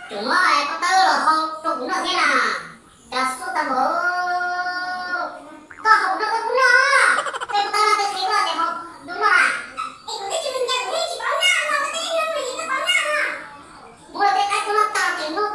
Tseem muab pob tawb los hau rau kuv noj thiab na. Cas xub tag npaum. Koj hau kuv noj koj kuj noj. Tej pob tawb no tej qhia koj tias hau kuv noj na. Es kuv twb tsis ua cas, kuv twb tsis paub noj no, koj twb noj no ces koj paub noj no. Muab tej qaib kub no tag ces muab.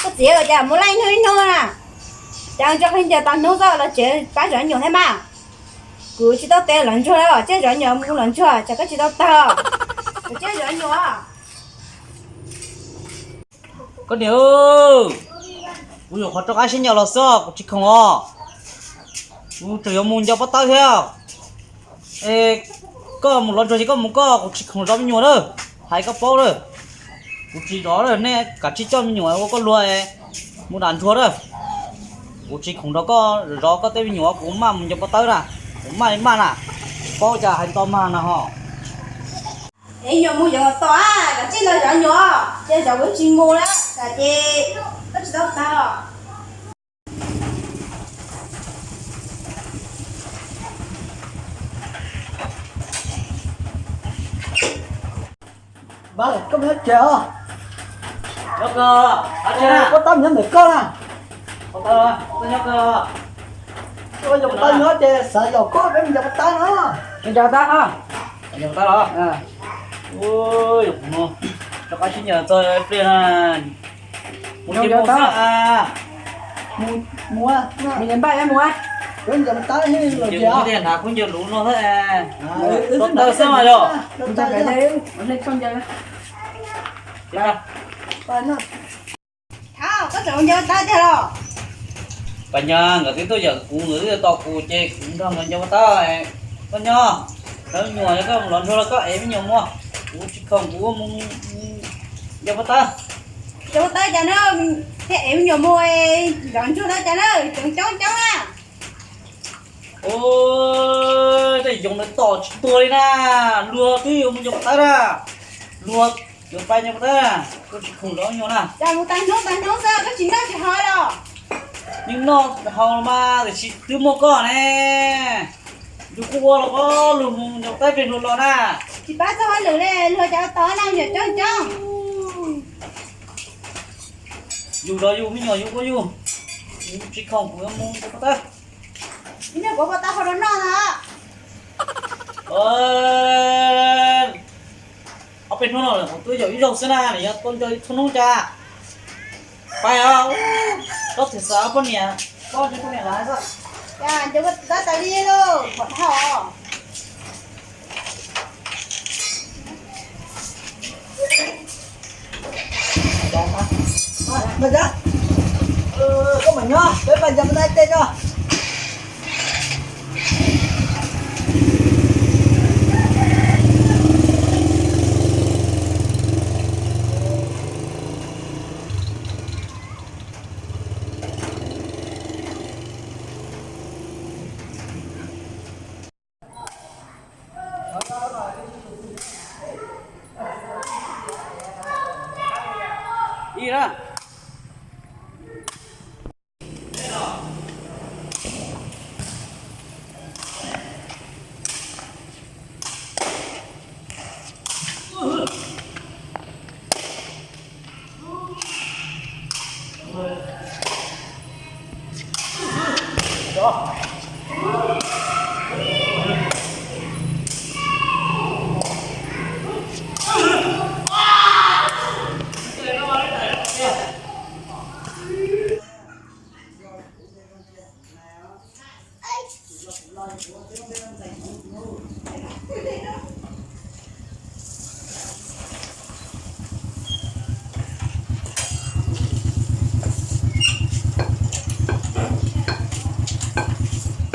Koj txiv, cas muaj laj ib hnub ib hnub na? Cas tso qhov ncauj tau hnub xwb los tsev pab zov nyuam thiab mas? Kuv tsis tau tes los ntsuag, tseem zov nyuam mus los ntsuag, tsam koj tsis tau tag. Kuv tseem zov nyuam. Koj niam, kuv yuav qhov rov qab sib ncaws los xwb, kuv tsis khoom os. Kuv tseem yuav mus nco pob tawb thiab. Es koj mus los ntsuag ces koj mus koj, kuv tsis khoom zov me nyuam na. Hais koj paub lawm, kuv tsis zov lawm, nej kav tsij coj me nyuam ua koj luag mus dam ntsuag lawm. Kuv tsis khoom nrog koj zov koj tej me nyuam, kuv maj mus nco pob tawb na, kuv maj li maj na, paub cas hais nto mag na ho. Es nyuam mus zov tos, kav tsij los zov nyuam, ces zov kuv tsis mus lawm, ces koj tsis tau tag. Koj nyob tsev os? Nyob kawg, pob tawb nyob ntawm koj na. Pob tawb nyob kawg. Koj yuav pob tawb nyob ces xav yog koj peb mus nco pob tawb no. Nco pob tawb os. Nco pob tawb los? Rov qab sib ncaws txog pliag na. Mus ces mus xwb. Mus, mus, mus ncaws pob tawb los ces hnav khaub ncaws luv no xwb. Pob tawb xwb mas yog. Koj tseem nco pob tawb tiag los? Pas Nyas nkawd twb tuaj yawm kuv, nkawd twb tos kuv ces kuv nrog nkawd nco pob tawb. Koj nyob, lawv me nyuam, yog koj mus los ntsuag los koj ev me nyuam mus, kuv tsis khoom, kuv mus nco pob tawb. Nco pob tawb cas na, thiaj ev me nyuam mus, zov ntsuag tawb cas na, coob coob coob na. Tej yoov ntawd tom tsis tuag li na, luag twb yuav mus nco pob tawb na, luag yuav pais nco pob tawb, kuv tsis khoom zov me nyuam na. Cas mus tag hnub tag hnub xwb koj tsis noj tsis haus los? Yeej noj haus mas tiam sis twb muaj koj ne, yus kuj ua los koj lug mus nco pob tawb pem luag los na. Tsis pab txog hauj lwm li, luag cov tos na, me nyuam coob coob. Yus zov yus me nyuam, yus ua yus, kuv tsis khoom, kuv yuav mus nco pob tawb. Ib hnub kuv pob tawb hau rau noj na. Ob peb hnub no kuv twb yaum ib zaug xwb na, nws yuav tau nco ib txhua hnub cas. Pais os, tsob twg xav poj niam, poj niam xwb. Nco pob tawb tas li lauj, pom dhau. Koj mam nyob, peb pais nco pob tawb tej no. Ib na.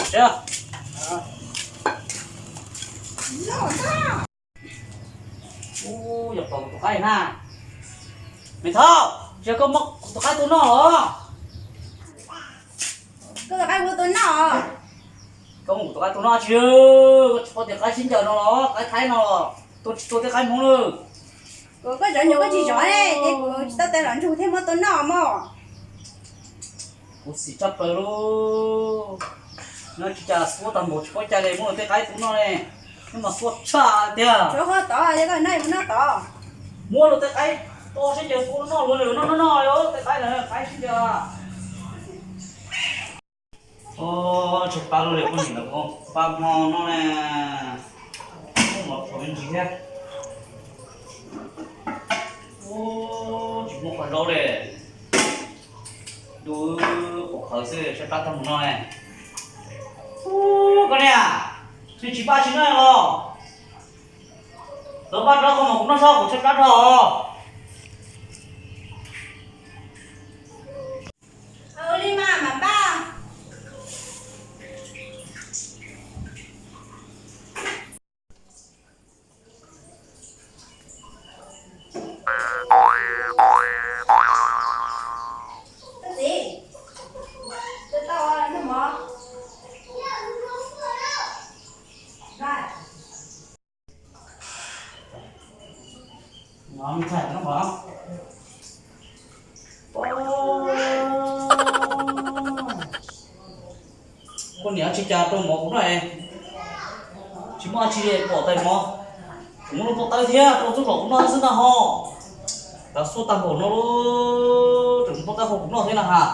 Siab. Ub, yog pom kuv tus qaib na. Me Thoj, yog koj muab kuv tus qaib tua noj los? Koj tus qaib kuv tua noj? Koj muab kuv tus qaib tua noj tsis? Koj tsis paub tias qaib sib ncaws no los qaib thaib no los tua tsis tau tej qaib hmoob lawm. Koj zov nyuag koj tsis zov ne, ces kuv tsis tau tes los ntsug thiaj muab tua noj mog. Kuv xim tshaj plaws lauj. Nyob tsis cas xuab tag npaum tsis paub cas li, muab luag tej qaib tua noj ne. Nyob mas xuab tshaj tiag. Tsuav qhov tod, yog koj noj mus noj tod. Muab luag tej qaib tua sib ncaws tua noj luag lawm, noj noj noj tej qaib na, qaib sib ncaws. Ub, tshaib plab luaj li poj niam ntawd, pab hmo no ne. Ub, mov tshuav me ntsis thiab. Ub, tsis muaj qhov zaub li. Dub qhuav qhawv xwb, tshaib plab tag mus no ne. Ub, koj niam, nws tsis pab tsis noj los? Lawv pab rau koj mas kuv noj soj kuv tshaib plab dhau. Li mas mam npaj. Koj niam, tsis cas rau mov kuv noj, tsis muaj dab tsi li, pom tais mov. Kuv muab lub pob tawb thiab rau txuj lom kuv noj xwb ntag ho. Cas xuab tag npaum no lawm tseem muab pob tawb hau kuv noj thiab na has.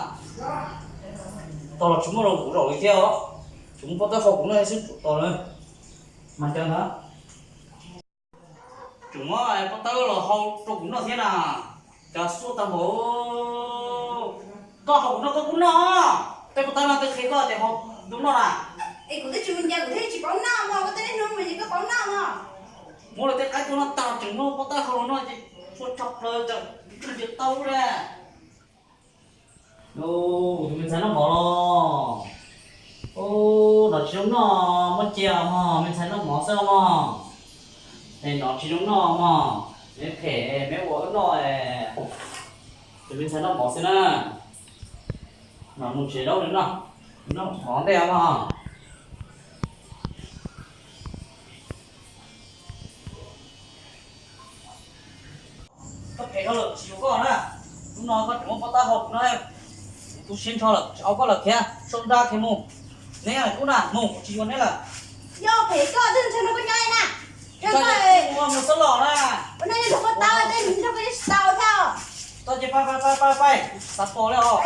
Tos los tsis muaj rau kuv zaum li thiab os. Tseem muab pob tawb hau kuv noj xwb tsuas tos na. Mas cas ntag. Tseem muab pob tawb los hau rau kuv noj thiab na. Cas xuab tag npaum. Koj hau kuv noj koj kuj noj. Tej pob tawb no tej qhia koj tias hau rau noj na. Es kuv twb tsis mus ncaws kuv thiaj tsis paub noj mog, koj tej niaj hnub mus ces koj paub noj mog. Muab luag tej qaib tua noj tag tseem muab pob tawb hau los noj ces tshua tshaj plaws, cas ntswj ntiav tau le. Tus me ntxhais noj mov los? Ub, no tsis zoo noj, muab cia mog, me ntxhais noj mov xwb mog. Es no tsis zoo noj mog, me phem me ua wb noj. Tus me ntxhais noj mov xwb na. Mas mus tsev zaub noj, noj mov ntej mog. Koj phem dhau lawm tsis yuav koj na. Hnub no koj tseem muab pob tawb hau kuv noj, kuv tu siab nrho lawm tsis hau koj lawm khiav, sau nra khiav mus. Neb kub na mus, kuv tsis yuav neb lawm. Yog phem koj twb ntshe no koj nyob na. Mus xwb los na. Ua no yog pob tawb tej nrog koj tsis tau thiab. Tau ces pais pais pais pais, xav pom li os.